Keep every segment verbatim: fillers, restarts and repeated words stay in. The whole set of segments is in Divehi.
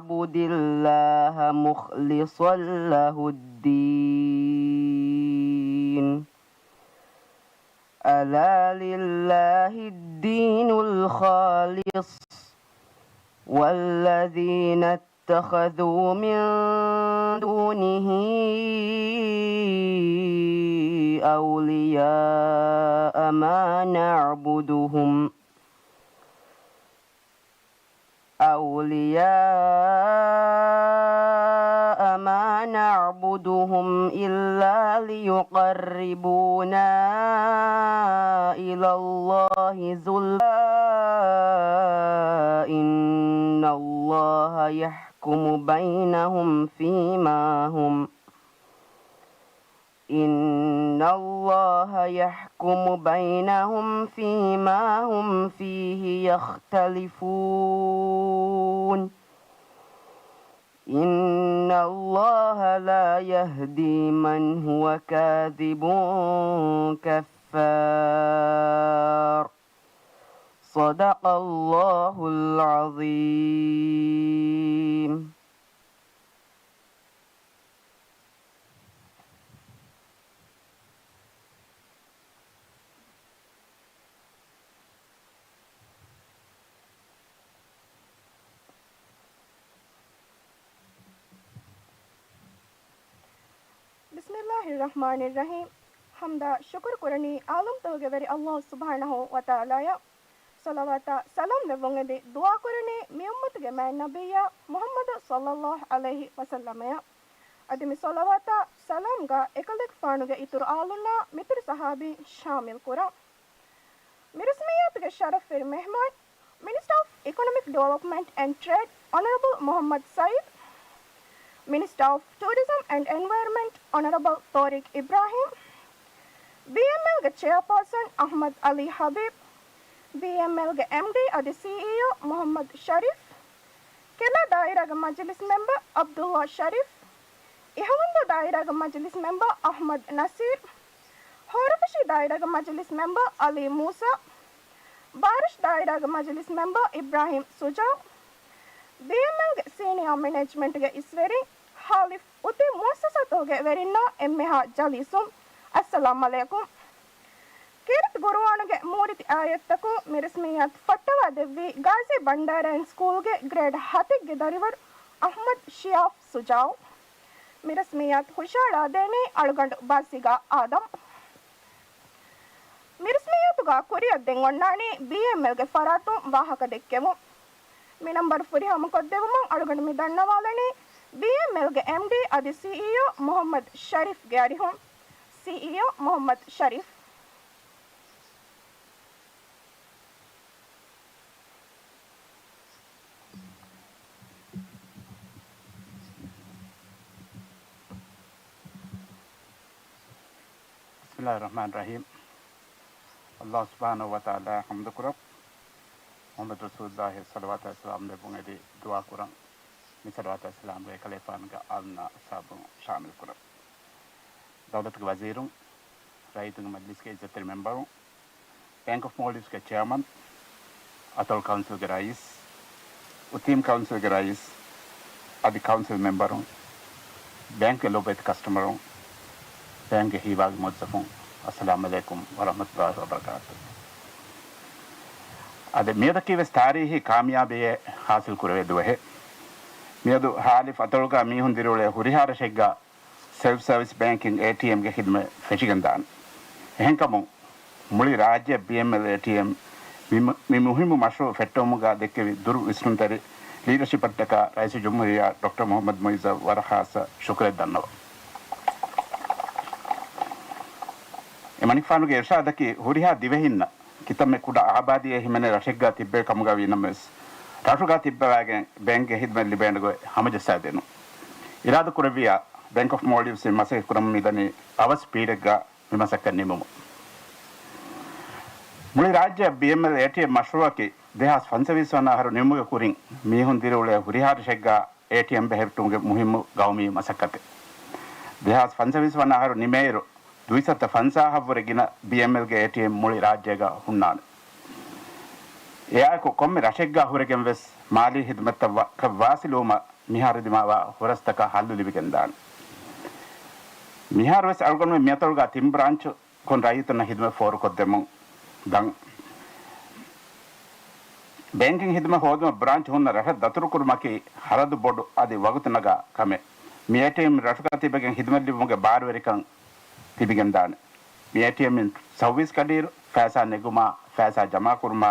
فَلْيَعْبُدِ اللَّهَ مُخْلِصًا لَهُ الدِّينَ. أَلَا لِلَّهِ الدِّينُ الْخَالِصُ وَالَّذِينَ اتَّخَذُوا مِن دُونِهِ أَوْلِيَاءَ مَا نَعْبُدُهُمْ أَوْلِيَاءَ مَا نَعْبُدُهُمْ إِلَّا لِيُقَرِّبُونَا إِلَى اللَّهِ زُلْفَىٰ إِنَّ اللَّهَ يَحْكُمُ بَيْنَهُمْ فِيمَا هُمْ إِنَّ اللَّهَ يَحْكُمُ بَيْنَهُمْ فِيمَا هُمْ فِيهِ يَخْتَلِفُونَ. إِنَّ اللَّهَ لَا يَهْدِي مَنْ هُوَ كَاذِبٌ كَفَّارٌ. صَدَقَ اللَّهُ الْعَظِيمُ. بسم الله الرحمن الرحيم. ޙަމްދާ ޝުކުރު ކުރަނީ ޢާލަމްތަކުގެ ވެރި ﷲ ސުބްޙާނަހޫ ވަތަޢާލާއަށް. ޞަލަވާތާ ސަލާމް ދެއްވުން އެދި ދުޢާ ކުރަނީ މި އުއްމަތުގެ މާތް ނަބިއްޔާ މުޙައްމަދު ޞައްލައްލާހު ޢަލައިހި ވަސައްލަމައަށް. އަދި މި ޞަލަވާތާ ސަލާމްގަ އެކަލޭގެފާނުގެ އިތުރު އާލުންނާ މިތުރު ޞަޙާބީން ޝާމިލް ކުރަން. މި ރަސްމިއްޔާތުގެ ޝަރަފްވެރި މެހްމާން، މިނިސްޓަރ އޮފް އިކޮނޮމިކް ޑިވެލޮޕްމަންޓް އެންޑް ޓްރޭޑް، އޮނަރަބަލް މުޙައްމަދު ސައީދު، މިނިސްޓަރ އޮފް ޓޫރިޒަމް އެންޑް އެންވަޔަރަންމަންޓް، އޮނަރަބަލް ޠާރިޤް އިބްރާހީމް، ބީއެމްއެލްގެ ޗެއާޕާސަން އަޙްމަދު ޢަލީ ޙަބީބް، ބީއެމްއެލްގެ އެމްޑީ އަދި ސީއީއޯ މުޙައްމަދު ޝަރީފް، ކެލާ ދާއިރާގެ މަޖިލިސް މެމްބަރ ޢަބްދުﷲ ޝަރީފް، އިހަވަންދޫ ދާއިރާގެ މަޖިލިސް މެމްބަރ އަޙްމަދު ނަސީރު، ހޯރަފުށި ދާއިރާގެ މަޖިލިސް މެމްބަރ ޢަލީ މޫސާ، ބާރަށު ދާއިރާގެ މަޖިލިސް މެމްބަރ އިބްރާހީމް ޝުޖާޢު، ބީއެމްއެލްގެ ސީނިއާ މެނޭޖްމަންޓްގެ އިސްވެރިން، ހާލިފް އޮތީ މުއައްސަސާތަކުގެ ވެރިންނާ އެންމެހާ ޖަލީސުން، އައްސަލާމް ޢަލައިކުމް. ކީރިތި ޤުރުއާނުގެ މޫރިތި އާޔަތްތަކުން މި ރަސްމިއްޔާތު ފައްޓަވާ ދެއްވީ ޣާޒީ ބަންޑާރަ އިން ސްކޫލްގެ ގްރޭޑް ހަތެއްގެ ދަރިވަރު އަޙްމަދު ޝިޔާފް ޝުޖާޢު. މި ރަސްމިއްޔާތު ހުށައަޅާދޭނީ އަޅުގަނޑު ބާސިގާ އާދަމް. މި ރަސްމިއްޔާތުގަ ކުރިއަށް ދެން އޮންނާނީ ބީއެމްއެލްގެ ފަރާތުން ވާހަކަ ދެއްކެވުން. މި ނަންބަރު ފުރިހަމަކޮށްދެއްވުމަށް އަޅުގަނޑު މި ދަންނަވާލަނީ ބީއެމްއެލްގެ އެމްޑީ އަދި ސީއީއޯ މުޙައްމަދު ޝަރީފްގެ އަރިހުން. ސީއީއޯ މުޙައްމަދު ޝަރީފް. بسم الله الرحمن الرحيم. ﷲ ސުބްޙާނަހޫ ވަތަޢާލާއަށް ޙަމްދު ކުރަން، މުޙައްމަދު ރަސޫލުﷲ ޞަލަވާތާ ސަލާމް ލެއްވުން އެދި ދުޢާ ކުރަން، މި ޞަލަވާތާ ސަލާމްގައި ކަލޭފާނުގެ އާލުންނާ އަޞްޙާބުން ޝާމިލް ކުރަން. ދައުލަތުގެ ވަޒީރުން، ރައްޔިތުންގެ މަޖިލިސްގެ ޢިއްޒަތްތެރި މެމްބަރުން، ބޭންކް އޮފް މޯލްޑިވްސްގެ ޗެއާމަން، އަތޮޅު ކައުންސިލްގެ ރައީސް، އުތީމް ކައުންސިލްގެ ރައީސް، އަދި ކައުންސިލް މެމްބަރުން، ބޭންކްގެ ލޮބުވެތި ކަސްޓަމަރުން، ބޭންކްގެ ހީވާގި މުވައްޒަފުން، އައްސަލާމް ޢަލައިކުމް ވަރަޙްމަތުﷲ ވަބަރަކާތުހު. އަދި މިއަދަކީ ވެސް ތާރީހީ ކާމިޔާބީއެއް ޙާޞިލް ކުރެވޭ ދުވަހެއް. މިއަދު ހާލިފް އަތޮޅުގަ މީހުން ދިރިއުޅޭ ހުރިހާ ރަށެއްގަ ސެލްފް ސާވިސް ބޭންކިން އޭޓީއެމްގެ ޚިދުމަތް ފެށިގެންދާނެ. އެހެންކަމުން، މުޅި ރާއްޖެ ބީއެމްއެލް އޭޓީއެމް މި، މި މުހިއްމު މަޝްރޫޢު ފެއްޓެވުމުގަ ދެއްކެވި ދުރު ވިސްނުންތެރި ލީޑަޝިޕަށްޓަކާ ރައީސުލްޖުމްހޫރިއްޔާ ޑޮކްޓަރ މުޙައްމަދު މުޢިއްޒަށް ވަރަށް ޚާއްޞަ ޝުކުރެއް ދަންނަވަން. އެމަނިކުފާނުގެ އިރްޝާދަކީ ހުރިހާ ދިވެހިންނަށް ކިތަންމެ ކުޑަ އާބާދީއެއް ހިމެނޭ ރަށެއްގަ ތިއްބެވި ކަމުގަ ވީނަމަވެސް، ރަށުގަ ތިއްބަވާގެން ބޭންކްގެ ޚިދުމަތް ލިބޭނެ ގޮތް ހަމަޖައްސާދޭނު. އިރާދަ ކުރެއްވިއްޔާ، ބޭންކް އޮފް މޯލްޑިވްސް މި މަސައްކަތް ކުރަމުން މިދަނީ އަވަސް ސްޕީޑެއްގަ މި މަސައްކަތް ނިމުމުން. މުޅި ރާއްޖެއަށް ބީއެމްއެލް އޭޓީއެމް މަޝްރޫޢަކީ ދެހާސް ފަންސަވީސް ވަނަ އަހަރު ނިމުމުގެ ކުރިން މީހުން ދިރިއުޅޭ ހުރިހާ ރަށެއްގަ އޭޓީއެމް ބެހެއްޓުމުގެ މުހިއްމު ގައުމީ މަސައްކަތެއް. ދެހާސް ފަންސަވީސް ވަނަ އަހަރު ނިމޭއިރު، ދުއިސައްތަ ފަންސާހަށްވުރެ ގިނަ ބީއެމްއެލްގެ އޭޓީއެމް މުޅި ރާއްޖޭގަ ހުންނާނެ. އެއާއެކު ކޮންމެ ރަށެއްގަ ހުރެގެން ވެސް މާލީ ހިދުމަތްތައް ވަ-، ކަށް ވާސިލުވުމަށް މިހާރު ދިމާވާ ހުރަސްތަކަށް ހައްލު ލިބިގެންދާނެ. މިހާރު ވެސް އަޅުގަނޑުމެން މިއަތޮޅުގަ ތިން ބްރާންޗު ކޮން ރައްޔިތުންނަށް ހިދުމަތް ފޯރުކޮށްދެމުން ދަން. ބޭންކިން ހިދުމަތް ހޯދުމަށް ބްރާންޗް ހުންނަ ރަށަށް ދަތުރުކުރުމަކީ ހަރަދު ބޮޑު އަދި ވަގުތު ނަގާ ކަމެއް. މި އޭޓީއެމް ރަށުގަ ތިބެގެން ހިދުމަތް ލިބުމުގެ ބާރުވެރިކަން ތިބިގެންދާނެ. މި އޭޓީއެމް ސަރވިސް ކަޑިއިރު ފައިސާ ނެގުމާ، ފައިސާ ޖަމާކުރުމާ،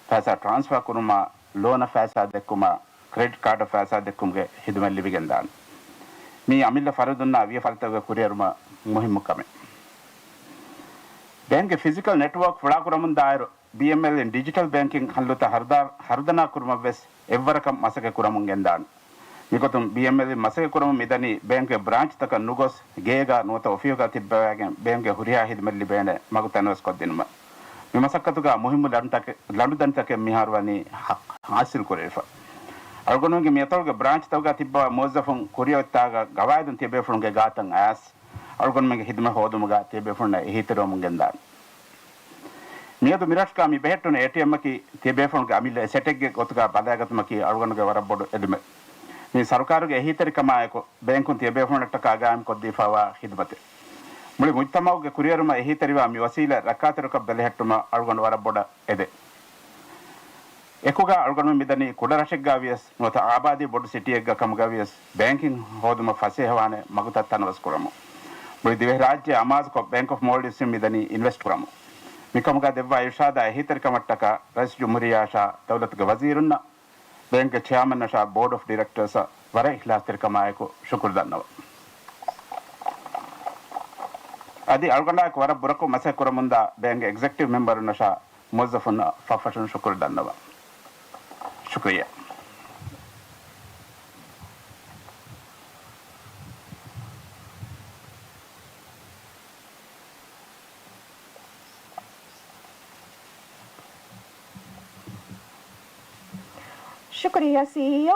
ފައިސާ ޓްރާންސްފާ ކުރުމާ، ލޯނަށް ފައިސާ ދެއްކުމާ، ކްރެޑިޓް ކާޑަށް ފައިސާ ދެއްކުމުގެ ހިދުމަތް ލިބިގެންދާނެ. މީ އަމިއްލަ ފަރުދުންނާ ވިޔަފާރިތަކުގެ ކުރިއެރުމަށް މުހިއްމު ކަމެއް. ބޭންކްގެ ފިޒިކަލް ނެޓްވޯކް ފުޅާކުރަމުންދާއިރު، ބީއެމްއެލްއިން ޑިޖިޓަލް ބޭންކިން ހައްލުތައް ހަރުދާ-، ހަރުދަނާ ކުރުމަށްވެސް އެއްވަރަކަށް މަސައްކަތް ކުރަމުން ގެންދާނެ. މިގޮތުން ބީއެމްއެލްއިން މަސައްކަތް ކުރަމުން މިދަނީ ބޭންކްގެ ބްރާންޗްތަކަށް ނުގޮސް، ގޭގަ ނުވަތަ އޮފީހުގަ ތިއްބަވައިގެން ބޭންކްގެ ހުރިހާ ހިދުމަތް ލިބޭނެ މަގު ތަނަވަސްކޮށްދިނުމަށް. މި މަސައްކަތުގަ މުހިއްމު ލަނޑުތަކެއް، ލަނޑުދަނޑިތަކެއް މިހާރު ވަނީ ހަ-، ހާސިލް ކުރެވިފަ. އަޅުގަނޑުމެންގެ މިއަތޮޅުގެ ބްރާންޗްތަކުގަ ތިއްބަވާ މުވައްޒަފުން ކުރިއަށް އޮތްތާގަ ގަވާއިދުން ތިޔަބޭފުޅުންގެ ގާތަށް އައިސް، އަޅުގަނޑުމެންގެ ހިދުމަތް ހޯދުމުގަ ތިޔަބޭފުޅުންނަށް އެހީތެރިވަމުން ގެންދާނެ. މިއަދު މިރަށުގަ މި ބެހެއްޓުނު އޭޓީއެމްއަކީ ތިޔަބޭފުޅުންގެ އަމިއްލަ އެސެޓެއްގެ ގޮތުގަ ބަލައިގަތުމަކީ އަޅުގަނޑުގެ ވަރަށް ބޮޑު އެދުމެއް. މި ސަރުކާރުގެ އެހީތެރިކަމާއެކު ބޭންކުން ތިޔަބޭފުޅުންނަށްޓަކާ ގާއިމްކޮށްދީފައިވާ ހިދުމަތެއް. މުޅި މުޖްތަމައުގެ ކުރިއެރުމަށް އެހީތެރިވާ މި ވަސީލަތް ރައްކާތެރިކޮށް ބެލެހެއްޓުމަށް އަޅުގަނޑު ވަރަށް ބޮޑަށް އެދޭ. އެކުގަ އަޅުގަނޑުމެން މިދަނީ ކުޑަ ރަށެއްގަ ވިޔަސް ނުވަތަ އާބާދީ ބޮޑު ސިޓީއެއްގަ ކަމުގަ ވިޔަސް ބޭންކިން ހޯދުމަށް ފަސޭހަވާނެ މަގުތައް ތަނަވަސް ކުރަމުން. މުޅި ދިވެހިރާއްޖެ އަމާޒުކޮށް ބޭންކް އޮފް މޯލްޑިވްސްއިން މިދަނީ އިންވެސްޓް ކުރަމުން. މިކަމުގަ ދެއްވާ އިރުޝާދާ އެހީތެރިކަމަށްޓަކާ ރައީސް ޖުމްހޫރިއްޔާއަށާ ދައުލަތުގެ ވަޒީރުންނަށް، ބޭންކްގެ ޗެއާމަންއަށާ ބޯޑް އޮފް ޑިރެކްޓަރސްއަށް ވަރަށް އިޚްލާޞްތެރިކަމާއެކު ޝުކުރު ދަންނަވަން. އަދި އަޅުގަނޑާއެކު ވަރަށް ބުރަކޮށް މަސައްކަތް ކުރަމުންދާ ބޭންކްގެ އެގްޒެކެޓިވް މެމްބަރުންނަށާ މުވައްޒަފުންނަށް ފަށްފަށުން ޝުކުރު ދަންނަވަން. ޝުކުރިއްޔާ. ޝުކުރިއްޔާ ސީއީއޯ.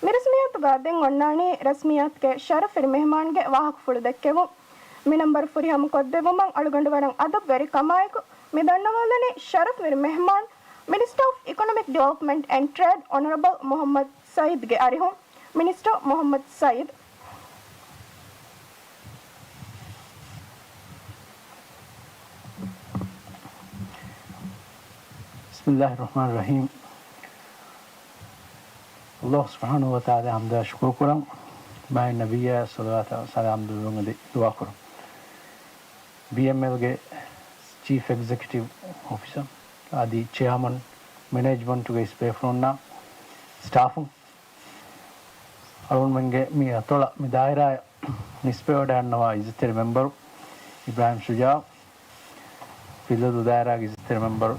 މި ރަސްމިއްޔާތުގަ ދެން އޮންނާނީ ރަސްމިއްޔާތުގެ ޝަރަފުވެރި މެހްމާންގެ ވާހަކަފުޅު ދެއްކެވުން. މި ނަންބަރު ފުރިހަމަ ކޮށްދެއްވުމަށް އަޅުގަނޑު ވަރަށް އަދަބުވެރި ކަމާއެކު މި ދަންނަވާލަނީ ޝަރަފުވެރި މެހްމާން، މިނިސްޓަރ އޮފް އިކޮނޮމިކް ޑިވެލޮޕްމަންޓް އެންޑް ޓްރޭޑް އޮނަރަބަލް މުހައްމަދު ސައީދްގެ އަރިހުން. މިނިސްޓަރ މުހައްމަދު ސައީދް. ބިސްމިއްލާހި ރަޙްމާނި ރަޙީމް. ﷲ ސުބްޙާނަހޫ ވަތަޢާލާ ޙަމްދާ ޝުކުރު ކުރަން، މާތް ނަބިއްޔާ ޞަލަވާތާ ސަލާމް ދުވެވުން އަދި ދުޢާ ކުރަން. ބީއެމްއެލްގެ ޗީފް އެގްޒެކެޓިވް އޮފިސަރ އަދި ޗެއާމަން، މެނޭޖްމަންޓުގެ އިސް ބޭފުޅުންނާ ސްޓާފުން، އަޅުގަނޑުމެންގެ މި އަތޮޅަށް މި ދާއިރާއަށް ނިސްބަތްވެވަޑައިގަންނަވާ އިއްޒަތްތެރި މެމްބަރު އިބްރާހިމް ޝުޖާޢު، ފިލަދޫ ދާއިރާގެ އިއްޒަތްތެރި މެމްބަރު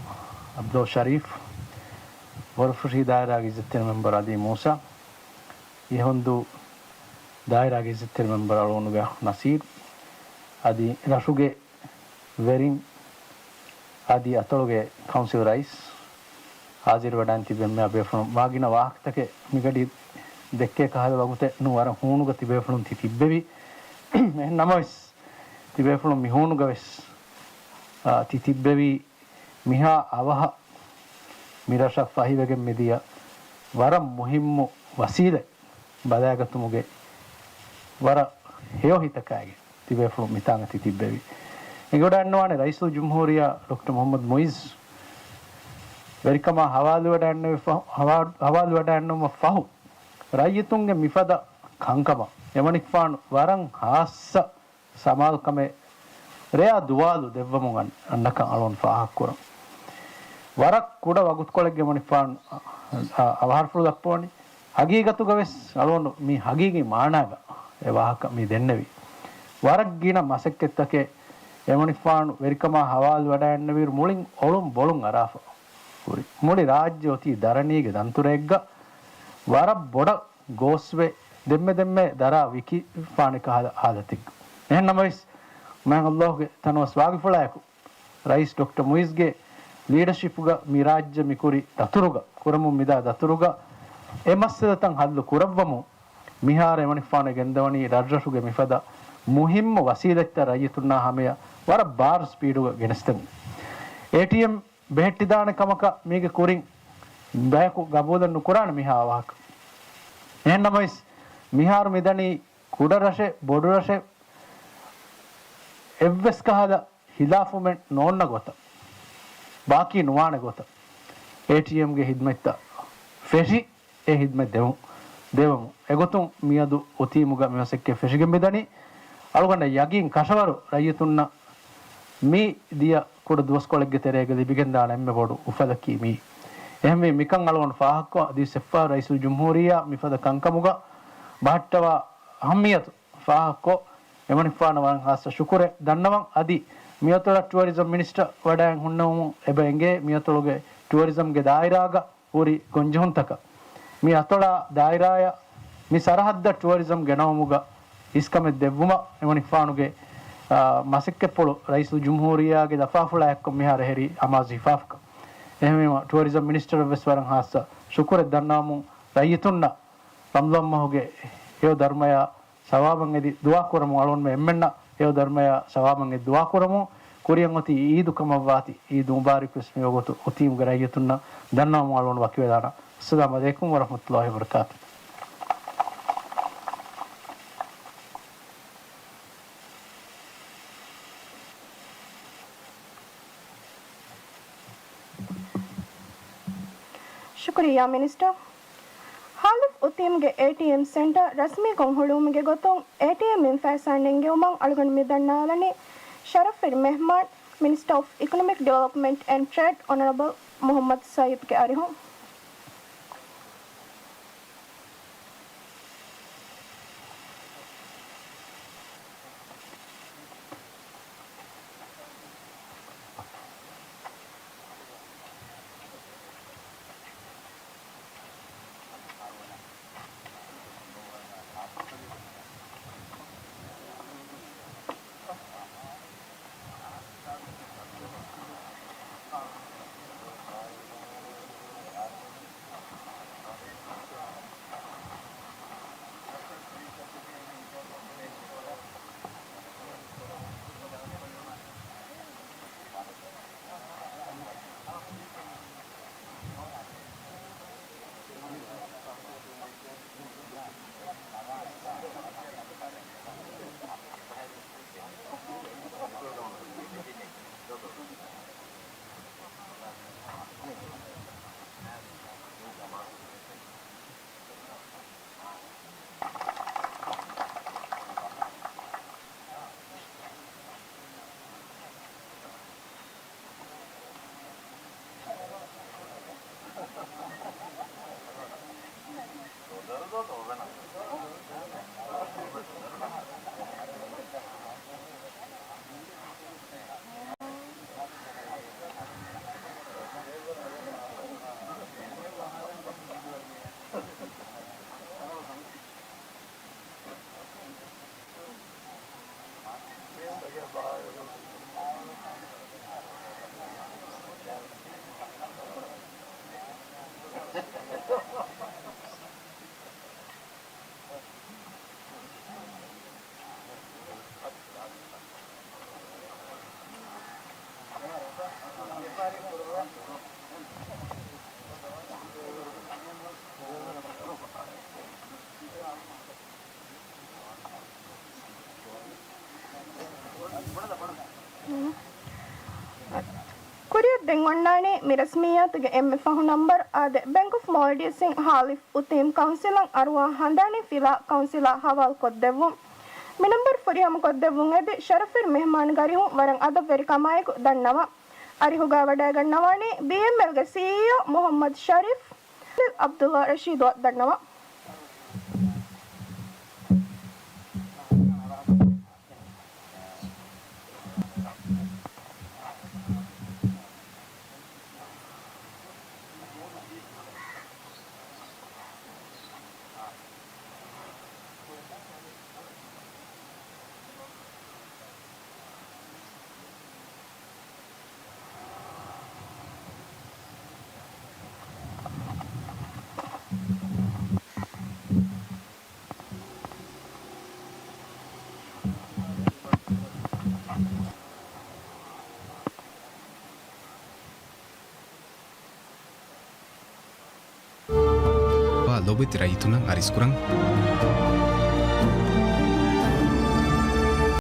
އަބްދުﷲ ޝަރީފް، ބޯރަފުށި ދާއިރާގެ އިއްޒަތްތެރި މެމްބަރު އަލީ މޫސާ، އިހުންދޫ ދާއިރާގެ އިއްޒަތްތެރި މެމްބަރު އަޅުގަނޑުގެ އަޚު ނަސީރު، އަދި ރަށުގެ ވެރިން އަދި އަތޮޅުގެ ކައުންސިލް ރައީސް، ހާޒިރުވެވަޑައިގެން ތިބި އެންމެ ބޭފުޅުން، މާގިނަ ވާހަކަތަކެއް މިގަޑި ދެއްކޭ ކަހަލަ ވަގުތެއް ނޫން، ވަރަށް ހޫނުގަ ތިބޭފުޅުން ތި ތިއްބެވި. އެހެން ނަމަވެސް، ތިބޭފުޅުން މި ހޫނުގަ ވެސް، އާ، ތި ތިއްބެވީ މިހާ އަވަހަށް މި ރަށަށް ފަހިވެގެން މިދިޔަ ވަރަށް މުހިއްމު ވަސީލަތް ބަލައިގަތުމުގެ ވަރަށް ހެޔޮ ހިތަކާގެ ތިބޭފުޅުން މިތާނގަ ތި ތިއްބެވި. އެނގިވަޑައިގަންނަވާނެ ރައީސުލްޖުމްހޫރިއްޔާ ޑޮކްޓަރ މުޙައްމަދު މުޢިއްޒު ވެރިކަމާ ހަވާލުވެވަޑައިގަންނެވި ފަހު، ހަވާ-، ހަވާލުވެވަޑައިގަންނަވުމަށް ފަހު، ރައްޔިތުންގެ މިފަދަ ކަންކަމަށް އެމަނިކުފާނު ވަރަށް ހާއްސަ ސަމާލުކަމެއް ރެޔާ ދުވާލު ދެއްވަމުން އަން-، އަންނަކަން އަޅުގަނޑު ފާހަގަކުރަން. ވަރަށް ކުޑަ ވަގުތުކޮޅެއްގެ އެމަނިކުފާނު، އަ، އަވަހަރުފުޅު ދައްކަވަނީ. ހަގީގަތުގަ ވެސް އަޅުގަނޑު މި ހަގީގީ މާނާގަ އެ ވާހަކަ މި ދެންނެވީ. ވަރަށް ގިނަ މަސައްކަތްތަކެއް އެމަނިކުފާނު ވެރިކަމާ ހަވާލުވެވަޑައިގަންނެވިއިރު މުޅިން އޮޅުން ބޮޅުން އަރާފަ ހުރި. މުޅި ރާއްޖެ އޮތީ ދަރަނީގެ ދަންތުރައެއްގަ ވަރަށް ބޮޑަށް ގޯސްވެ، ދެންމެ ދެންމެ ދަރާ ވިކިފާނެ ކަހަލަ ހާލަތެއްގަ. އެހެން ނަމަވެސް، މާތް ﷲ ގެ ތަނަވަސް ވާގިފުޅާއެކު، ރައީސް ޑޮކްޓަރ މުޢިއްޒުގެ ލީޑަޝިޕްގަ މި ރާއްޖެ މިކުރި ދަތުރުގަ، ކުރަމުން މިދާ ދަތުރުގަ އެ މައްސަލަތައް ހައްލު ކުރައްވަމުން، މިހާރު އެމަނިކުފާނު ގެންދަވަނީ ރަށްރަށުގެ މިފަދަ މުހިއްމު ވަސީލަތްތައް ރައްޔިތުންނާ ހަމަޔަށް ވަރަށް ބާރު ސްޕީޑުގަ ގެނެސްދެމުން. އޭޓީއެމް ބެހެއްޓިދާނެ ކަމަކަށް މީގެ ކުރިން ބަޔަކު ގަބޫލެއް ނުކުރާނެ މިހާ ވާހަކަ. އެހެންނަމަވެސް، މިހާރު މިދަނީ ކުޑަ ރަށެއް، ބޮޑު ރަށެއް، އެއްވެސް ކަހަލަ ހިލާފުމެއް ނޯންނަ ގޮތަށް، ބާކީ ނުވާނެ ގޮތަށް، އޭޓީއެމްގެ ހިދްމަތްތައް ފެށި، އެ ހިދްމަތް ދެވުން، ދެވަމު. އެގޮތުން މިއަދު އުތީމުގަ މި މަސައްކަތް ފެށިގެން މިދަނީ. އަޅުގަނޑަށް ޔަގީން ކަށަވަރު ރައްޔިތުންނަށް މި ދިޔަ ކުޑަ ދުވަސްކޮޅެއްގެ ތެރޭގަ ލިބިގެންދާނެ އެންމެ ބޮޑު އުފަލަކީ މީ. އެހެންވެ، މިކަން އަޅުގަނޑު ފާހަގަކޮށް، އަދި އެއްފަހަރު ރައީސުލްޖުމްހޫރިއްޔާ މިފަދަ ކަންކަމުގަ ބަހައްޓަވާ އަހައްމިޔަތު ފާހަގަކޮށް، އެމަނިކުފާނަށް ވަރަށް ހާއްސަ ޝުކުރެއް ދަންނަވަން. އަދި މިއަތޮޅަށް ޓުއަރިޒަމް މިނިސްޓަރ ވަޑައިގެން ހުންނެވުމުން އެބަ އެނގޭ މިއަތޮޅުގެ ޓުއަރިޒަމްގެ ދާއިރާގަ ހުރި ގޮންޖެހުންތަކަށް. މި އަތޮޅާ ދާއިރާއަށް މި ސަރަހައްދަށް ޓުއަރިޒަމް ގެނައުމުގަ އިސްކަމެއް ދެއްވުމަށް އެމަނިކުފާނުގެ، އާ، މަސައްކަތްޕުޅު ރައީސުލްޖުމްހޫރިއްޔާގެ ލަފާފުޅާ އެއްކޮށް މިހާރު އެހެރީ އަމާޒު ހިފާފަކަން. އެހެންވީމަ، ޓުއަރިޒަމް މިނިސްޓަރަށް ވެސް ވަރަށް ހާއްސަ ޝުކުރެއް ދަންނަވަމުން، ރައްޔިތުންނަށް ރަމަޟާން މަހުގެ ހެޔޮ ދަރުމަޔާ ސަވާބަށް އެދި ދުޢާ ކުރަމުން، އަޅުގަނޑުމެން އެންމެންނަށް ހެޔޮ ދަރުމަޔާ ސަވާބަށް އެދި ދުޢާ ކުރަމުން، ކުރިއަށް އޮތީ އީދު ކަމަށްވާތީ، އީދު މުބާރިކު ވެސް މިވަގުތު އުތީމުގެ ރައްޔިތުންނަށް ދަންނަވަމުން އަޅުގަނޑު ވަކިވެލާނަން. އައްސަލާމު ޢަލައިކުމް ވަރަޙްމަތުﷲ ވަބަރަކާތުހު. ޝުކުރިއްޔާ މިނިސްޓަރ. ހާލިފް އުތީމްގެ އޭޓީއެމް ސެންޓަރ ރަސްމީކޮށް ހުޅުވުމުގެ ގޮތުން އޭޓީއެމް އިން ފައިސާ ނެންގެވުމަށް އަޅުގަނޑު މި ދަންނާލަނީ ޝަރަފުވެރި މެހްމާން، މިނިސްޓަރ އޮފް އިކޮނޮމިކް ޑިވެލޮޕްމަންޓް އެންޑް ޓްރޭޑް، އޮނަރަބަލް މުޙައްމަދު ސައީދްގެ އަރިހުން. ކުރިއަށް ދެން އޮންނާނީ މި ރަސްމިއްޔާތުގެ އެންމެ ފަހު ނަންބަރު އާދެ، ބެންކް އޮފް މޯލްޑިވްސްއިން ހާލިފް އުތީމް ކައުންސިލަށް އަރުވާ ހަނދާނީ ފިލާ ކައުންސިލާ ހަވާލުކޮށްދެއްވުން. މި ނަންބަރު ފުރިހަމަކޮށްދެއްވުން އެދި، ޝަރަފުވެރި މެހްމާނުގެ އަރިހުން ވަރަށް އަދަބުވެރިކަމާއެކު ދަންނަވަން. އަރިހުގަ ވަޑައިގަންނަވާނީ ބީއެމްއެލްގެ ސީއީއޯ މުޙައްމަދު ޝަރީފް. ޢަބްދުﷲ ރަޝީދުއަށް ދަންނަވަން. ލޯބިވެތި ރައްޔިތުންނަށް އަރިސްކުރަން.